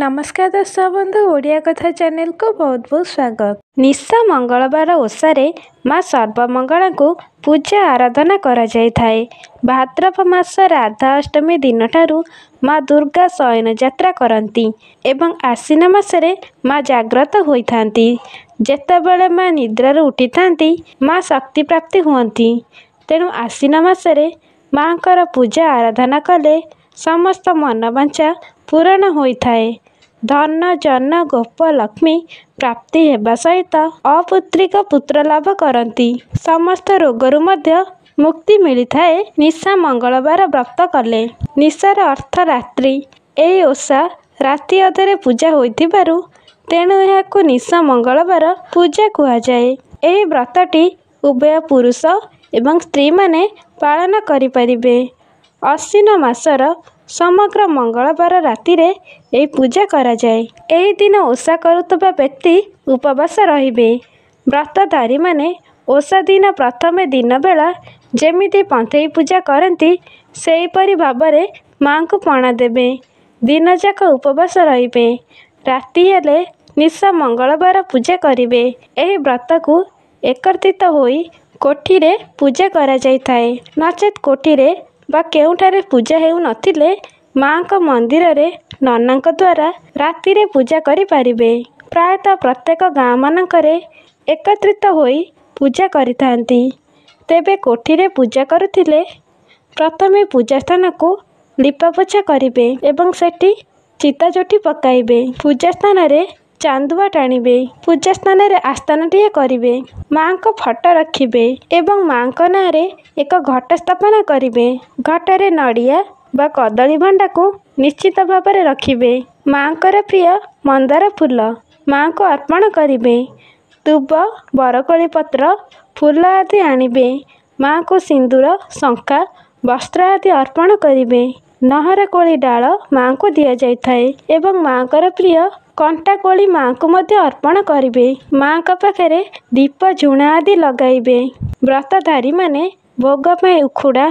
ନମସ୍କାର ଦର୍ଶକ ବନ୍ଧୁ, ଓଡ଼ିଆ କଥା ଚ୍ୟାନେଲକୁ ବହୁତ ବହୁତ ସ୍ୱାଗତ। ନିଶା ମଙ୍ଗଳବାର ଓଷାରେ ମା ସର୍ବମଙ୍ଗଳାଙ୍କୁ ପୂଜା ଆରାଧନା କରାଯାଇଥାଏ। ଭାଦ୍ରବ ମାସ ରାଧା ଅଷ୍ଟମୀ ଦିନଠାରୁ ମା ଦୁର୍ଗା ଶୟନ ଯାତ୍ରା କରନ୍ତି ଏବଂ ଆଶ୍ୱିନ ମାସରେ ମା ଜାଗ୍ରତ ହୋଇଥାନ୍ତି। ଯେତେବେଳେ ମା ନିଦ୍ରାରୁ ଉଠିଥାନ୍ତି, ମା ଶକ୍ତି ପ୍ରାପ୍ତି ହୁଅନ୍ତି। ତେଣୁ ଆଶ୍ୱିନ ମାସରେ ମାଙ୍କର ପୂଜା ଆରାଧନା କଲେ ସମସ୍ତ ମନବାଞ୍ଛା ପୂରଣ ହୋଇଥାଏ। ଧନ ଜନ ଗୋପ ଲକ୍ଷ୍ମୀ ପ୍ରାପ୍ତି ହେବା ସହିତ ଅପୁତ୍ରିକ ପୁତ୍ର ଲାଭ କରନ୍ତି। ସମସ୍ତ ରୋଗରୁ ମଧ୍ୟ ମୁକ୍ତି ମିଳିଥାଏ ନିଶା ମଙ୍ଗଳବାର ବ୍ରତ କଲେ। ନିଶାର ଅର୍ଥ ରାତ୍ରି। ଏହି ଓଷା ରାତି ଅଧରେ ପୂଜା ହୋଇଥିବାରୁ ତେଣୁ ଏହାକୁ ନିଶା ମଙ୍ଗଳବାର ପୂଜା କୁହାଯାଏ। ଏହି ବ୍ରତଟି ଉଭୟ ପୁରୁଷ ଏବଂ ସ୍ତ୍ରୀମାନେ ପାଳନ କରିପାରିବେ। ଆଶ୍ୱିନ ମାସର ସମଗ୍ର ମଙ୍ଗଳବାର ରାତିରେ ଏହି ପୂଜା କରାଯାଏ। ଏହି ଦିନ ଓଷା କରୁଥିବା ବ୍ୟକ୍ତି ଉପବାସ ରହିବେ। ବ୍ରତଧାରୀମାନେ ଓଷା ଦିନ ପ୍ରଥମେ ଦିନବେଳା ଯେମିତି ପନ୍ଥେଇ ପୂଜା କରନ୍ତି, ସେହିପରି ଭାବରେ ମାଙ୍କୁ ପଣା ଦେବେ। ଦିନଯାକ ଉପବାସ ରହିବେ। ରାତି ହେଲେ ନିଶା ମଙ୍ଗଳବାର ପୂଜା କରିବେ। ଏହି ବ୍ରତକୁ ଏକତ୍ରିତ ହୋଇ କୋଠିରେ ପୂଜା କରାଯାଇଥାଏ। ନଚେତ୍ କୋଠିରେ ବା କେଉଁଠାରେ ପୂଜା ହେଉନଥିଲେ ମାଙ୍କ ମନ୍ଦିରରେ ନନାଙ୍କ ଦ୍ୱାରା ରାତିରେ ପୂଜା କରିପାରିବେ। ପ୍ରାୟତଃ ପ୍ରତ୍ୟେକ ଗାଁମାନଙ୍କରେ ଏକତ୍ରିତ ହୋଇ ପୂଜା କରିଥାନ୍ତି। ତେବେ କୋଠିରେ ପୂଜା କରୁଥିଲେ ପ୍ରଥମେ ପୂଜା ସ୍ଥାନକୁ ଲିପାପୋଛା କରିବେ ଏବଂ ସେଠି ଚିତା ଝୋଟି ପକାଇବେ। ପୂଜା ସ୍ଥାନରେ ଚାନ୍ଦୁଆ ଟାଣିବେ। ପୂଜା ସ୍ଥାନରେ ଆସ୍ଥାନଟିଏ କରିବେ। ମାଙ୍କ ଫଟୋ ରଖିବେ ଏବଂ ମାଙ୍କ ନାଁରେ ଏକ ଘଟ ସ୍ଥାପନ କରିବେ। ଘଟରେ ନଡ଼ିଆ ବା କଦଳୀ ଭଣ୍ଡାକୁ ନିଶ୍ଚିତ ଭାବରେ ରଖିବେ। ମାଙ୍କର ପ୍ରିୟ ମନ୍ଦାର ଫୁଲ ମାଙ୍କୁ ଅର୍ପଣ କରିବେ। ଦୁବ, ବରକୋଳି ପତ୍ର, ଫୁଲ ଆଦି ଆଣିବେ। ମାଙ୍କୁ ସିନ୍ଦୁର, ଶଙ୍ଖା, ବସ୍ତ୍ର ଆଦି ଅର୍ପଣ କରିବେ। ନହର କୋଳି ଡାଳ ମାଙ୍କୁ ଦିଆଯାଇଥାଏ ଏବଂ ମାଙ୍କର ପ୍ରିୟ କଣ୍ଟା କୋଳି ମାଙ୍କୁ ମଧ୍ୟ ଅର୍ପଣ କରିବେ। ମାଙ୍କ ପାଖରେ ଦୀପ, ଝୁଣା ଆଦି ଲଗାଇବେ। ବ୍ରତଧାରୀମାନେ ଭୋଗ ପାଇଁ ଉଖୁଡ଼ା,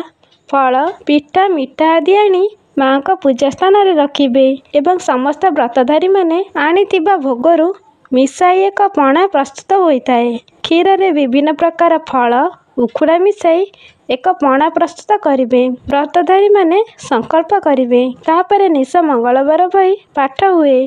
ଫଳ, ପିଠା, ମିଠା ଆଦି ଆଣି ମାଙ୍କ ପୂଜା ସ୍ଥାନରେ ରଖିବେ ଏବଂ ସମସ୍ତ ବ୍ରତଧାରୀମାନେ ଆଣିଥିବା ଭୋଗରୁ ମିଶାଇ ଏକ ପଣା ପ୍ରସ୍ତୁତ ହୋଇଥାଏ। କ୍ଷୀରରେ ବିଭିନ୍ନ ପ୍ରକାର ଫଳ, ଉଖୁଡ଼ା ମିଶାଇ ଏକ ପଣା ପ୍ରସ୍ତୁତ କରିବେ। ବ୍ରତଧାରୀମାନେ ସଂକଳ୍ପ କରିବେ। ତାପରେ ନିଶା ମଙ୍ଗଳବାର ବହି ପାଠ ହୁଏ।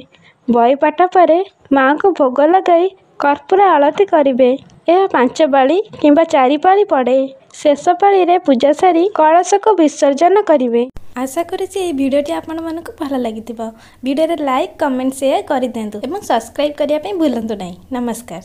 ବହି ପାଠ ପରେ ମାଙ୍କୁ ଭୋଗ ଲଗାଇ କର୍ପୂର ଆଳତି କରିବେ। ଏହା 5 ପାଳି କିମ୍ବା 4 ପାଳି ପଡ଼େ। ଶେଷ ପାଳିରେ ପୂଜା ସାରି କଳସକୁ ବିସର୍ଜନ କରିବେ। ଆଶା କରୁଛି ଏହି ଭିଡ଼ିଓଟି ଆପଣମାନଙ୍କୁ ଭଲ ଲାଗିଥିବ। ଭିଡ଼ିଓରେ ଲାଇକ୍, କମେଣ୍ଟ, ସେୟାର କରିଦିଅନ୍ତୁ ଏବଂ ସବସ୍କ୍ରାଇବ୍ କରିବା ପାଇଁ ଭୁଲନ୍ତୁ ନାହିଁ। ନମସ୍କାର।